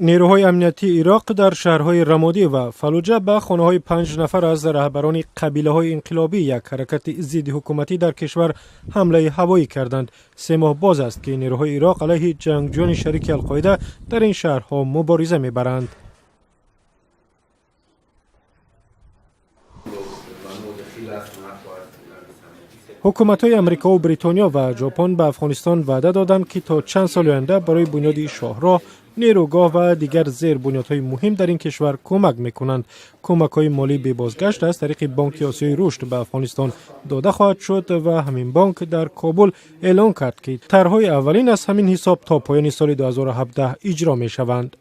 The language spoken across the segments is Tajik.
Нерӯҳои амниятии Ироқ дар шаҳрҳои Рамодӣ ва Фалуҷа ба хонаҳои 5 нафар аз раҳбарони қабилаҳои инқилобӣ, як ҳаракати зидди ҳукуматӣ дар кишвар, ҳамлаи ҳавоӣ карданд. 3 моҳ боз аст, ки нерӯҳои Ироқ алайҳи ҷангҷӯёни шарики Алқоида дар ин шаҳрҳо мубориза мебаранд. Ҳукуматҳои Амрикову Бритониё ва Ҷопон ба Афғонистон ваъда доданд, ки то чанд соли оянда барои бунёди шоҳроҳ, нерӯгоҳ ва дигар зербунёдҳои муҳим дар ин кишвар кӯмак мекунанд. Кӯмакҳои молии бебозгашт аз тариқи Бонки Осиёи Рушд ба Афғонистон дода хоҳад шуд ва ҳамин бонк дар Кобул эълон кард, ки тарҳҳои аввалин аз ҳамин ҳисоб то поёни соли 2017 иҷро мешаванд.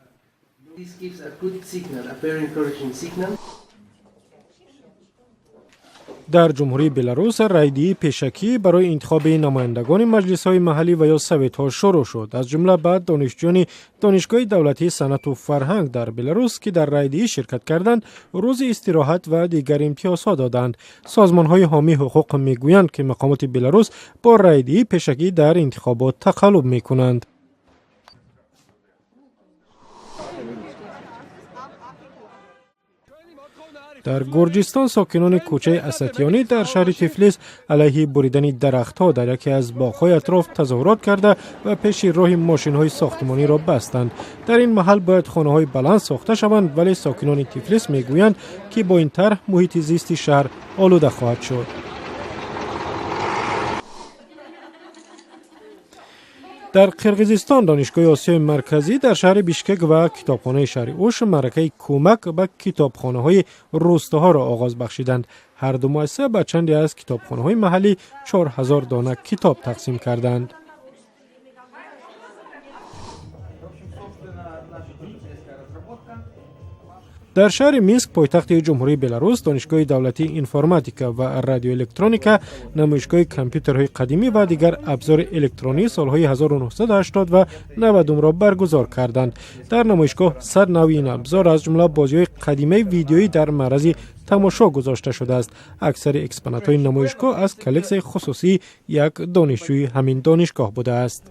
Дар Ҷумҳурии Беларус райдиҳии пешакӣ барои интихоби намояндагони маҷлисҳои маҳаллӣ ва ё советҳо шурӯъ шуд. Аз ҷумла ба донишҷӯёни Донишгоҳи давлатии санъату фарҳанг дар Беларус, ки дар райдиҳӣ ширкат карданд, рӯзи истироҳат ва дигар имтиёзҳо доданд. Созмонҳои ҳомии ҳуқуқ мегӯянд, ки мақомоти Беларус бо райдиҳии пешакӣ дар интихобот тақаллуб мекунанд. Дар Гурҷистон сокинони кӯчаи Асатиёнӣ дар шаҳри Тифлис алайҳи буридани дарахтҳо дар яке аз боғҳои атроф тазоҳурот карда ва пеши роҳи мошинҳои сохтмониро бастанд. Дар ин маҳал бояд хонаҳои баланд сохта шаванд, вале сокинони Тифлис мегӯянд, ки бо ин тарҳ муҳити зисти шаҳр олуда хоҳад шуд. Дар Қирғизистон Донишгоҳи Осиёи Марказӣ дар шаҳри Бишкек ва китобхонаи шаҳри Уш маъракаи кӯмак ба китобхонаҳои рӯстоҳоро оғоз бахшиданд. Ҳар ду муассиса ба чанде аз китобхонаҳои маҳаллӣ 4000 дона китоб тақсим карданд. Дар шаҳри Минск, пойтахти Ҷумҳурии Беларус, Донишгоҳи давлатии информатика ва радиоэлектроника намоишгоҳи компютерҳои қадимӣ ва дигар абзори электронии солҳои 1980 ва 90-ро баргузор карданд. Дар намоишгоҳ 100 навъи ин абзор, аз ҷумла бозиҳои қадимаи видеоӣ дар маърази тамошо гузошта шудааст. Аксари экспонатҳои намоишгоҳ аз коллексияи хусусии як донишҷӯи ҳамин донишгоҳ будааст.